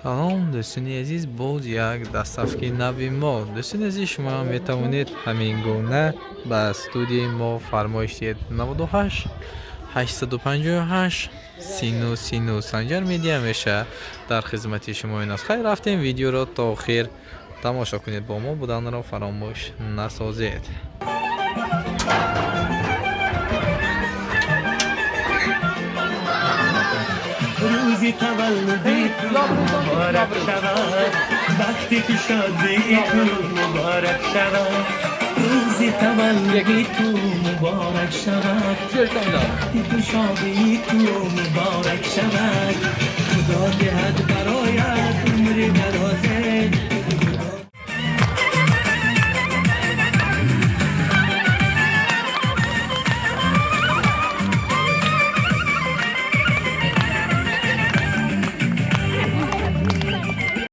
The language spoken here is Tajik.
Салом, дӯстони азиз, боз як доставки нави мо. Дӯстони азиз, шумо метавонед ҳамин гуна ба студияи мо фармоиш диҳед: 98 858 30 30. Санҷар Медиа ҳамеша дар хизмати шумо ин аст. Хайр, рафтем, видеоро то охир тамошо кунед, бо мо буданро фаромӯш насозед. Рӯзи таваллуди ту муборак шавад, бахти кушодаи ту муборак шавад. Рӯзи таваллуди ту муборак шавад, бахти кушодаи ту муборак шавад. Худо диҳад